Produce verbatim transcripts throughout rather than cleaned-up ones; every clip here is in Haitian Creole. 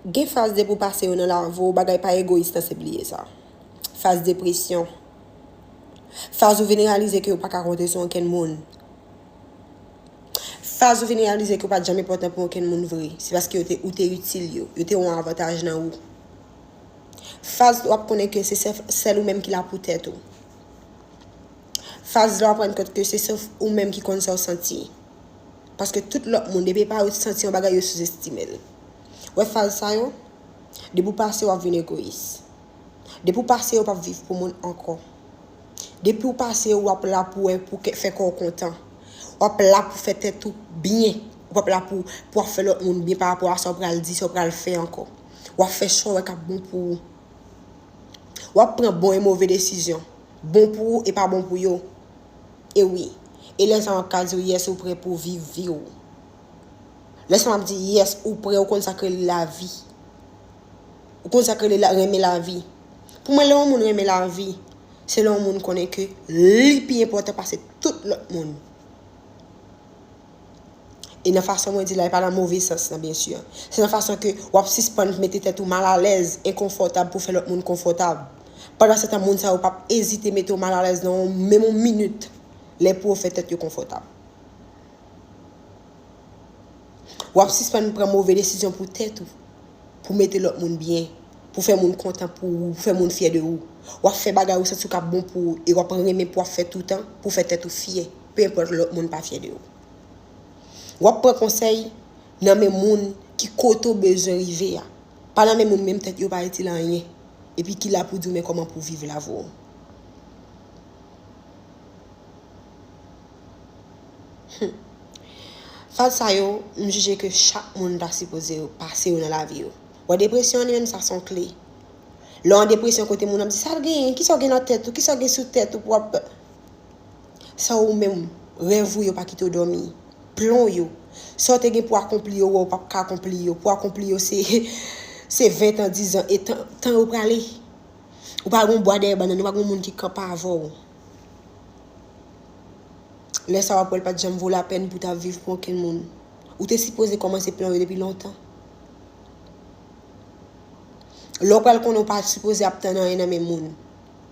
Gen faz depi w pase yo nan lavi w, bagay pa egoyis nan se bliye sa. Faz depresyon. Faz ou vin reyalize ke ou pa ka konte sou ankenn moun. Faz ou vin reyalize ke ou pa t janm enpòtan pou ankenn moun vre. Se paske yo te, ou te itil yo. Yo te yon avantaj nan ou. Faz w ap konnen ke se sèl, sèl ou menm ki la pou tèt ou. Faz la w ap rann kont ke se sèl ou menm ki konn sa w santi. Paske tout lòt moun, depi e pa yo santi yon bagay, yo souzestime l. Wè faz sa yo, depi w pase w ap vin egoyis. Depi w pase w p ap viv pou moun ankò. Depi w pase w ap la pou wè, pou fè kò w kontan. W ap la pou fè tèt ou byen. W ap la pou, pou w ap fè lòt moun byen pa rapò a sa w pral di, sa w pral fè ankò. W ap fè chwa w wè k ap bon pou ou. W ap pran bon e move desizyon. Bon pou ou e pa bon pou yo. E wi. E lè sa w ap ka di w yes ou prè pou w viv vi w. Lè sa w ap di yes ou prè, ou konn sa k rele lavi. Ou konn sa k rele la, renmen lavi. Pou mwen, lè yon moun renmen lavi, se lè yon moun konnen ke li pi enpòtan pase tout lòt moun. E nan fason mwen di la, e pa nan move sans nan, byen si. Se nan fason ke w ap sispann mete tèt ou malalèz, enkonfòtab pou fè lòt moun konfòtab. Pandan se tan, moun sa yo p ap ezite mete w malalèz nan yon, menm yon minit, lè pou yo fè tèt yo konfòtab. W ap sispann pran move desizyon pou tèt ou, pou mete lòt moun byen, pou fè moun kontan pou ou, pou fè moun fyè de ou. W ap fè bagay ou santi w k ap bon pou ou, e w ap renmen pou w ap fè toutan, pou fè tèt ou fyè, pe enpòt lòt moun pa fyè de ou. W ap pran konsèy nan men moun ki kote w bezwen rive a. Pa nan men moun menm tèt yo pa itil anyen. Epi ki la pou di w men kòman pou w viv lavi w. Hmm. Faz sa yo, m jije ke chak moun ta sipoze pase yo nan lavi yo. Wè depresyon an li menm sa se yon kle. Lè w an depresyon kote moun ap di, "Sa l genyen? Kisa w gen nan tèt ou? Kisa w gen sou tèt ou pou w ap" Sa ou menm, rèv ou yo pa kite w dòmi. Plan w yo. Sa w te gen pou akonpli yo, wè w p ap ka akonpli yo. Pou akonpli yo, se, se ven tan, diz an, e tan, tan yo prale. Ou pa gon bwa dèyè bannann, ou pa gon moun ki kanpe avè w. Lè sa w ap wè l pa t janm vo lapèn pou w ta viv pou okenn moun. Ou te sipoze kòmanse plan w yo depi lontan. Lè w pral konnen w pa sipoze ap tann anyen nan men moun.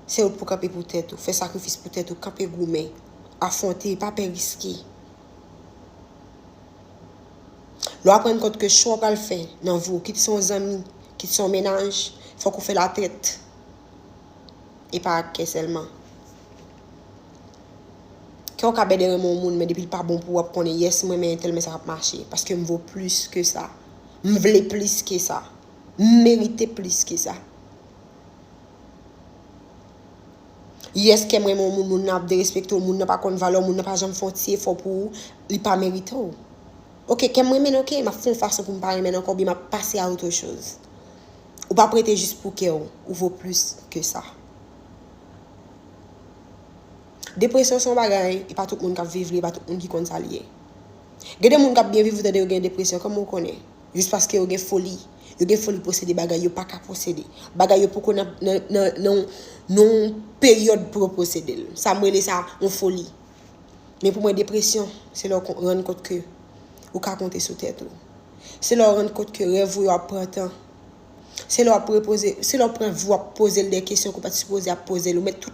Se ou pou kanpe pou tèt ou, fè sakrifis pou tèt ou, kanpe goumen, afwonte, pa pè riske. Lè w ap rann kont ke chwa w pral fè nan vi w, kit se yon zanmi, kit se yon mennaj, fòk ou fè l a tèt. E pa ak kè sèlman. Kè w ka bèdè renmen yon moun, men depi l pa bon pou ou, w ap konnen, yes, m renmen entèl, men sa p ap mache, paske m vo plis ke sa. M vle plis ke sa. M merite plis ke sa. Yes, kè m renmen yon moun, moun nan ap derespekte w, moun nan pa konn valè w, moun nan pa janm fè yon ti efò pou ou, li pa merite w. Oke, kè m renmen l, oke, m ap fè yon fason pou m pa renmen l ankò, oubyen m ap pase a otre choz. Ou p ap rete jis pou kè w, ou vo plis ke sa. Depresyon se yon bagay, e pa tout moun k ap viv li, e pa tout moun ki konn sa l ye. Gen de moun k ap byen viv, ou tande yo gen depresyon, kòman w konnen? Jis paske yo gen foli. Yo gen foli posede bagay yo pa ka posede. Bagay yo poko nan, nan, nan, nan, nan yon peryòd pou yo posede l. Sa m rele sa yon foli. Men pou mwen, depresyon, se lè w kon-, rann kont ke ou ka konte sou tèt ou. Se lè w rann kont ke rèv ou yo ap pran tan. Se lè w ap repoze, se lè w pran vi w ap poze l de kesyon ke w pa t sipoze ap poze l. Ou met tout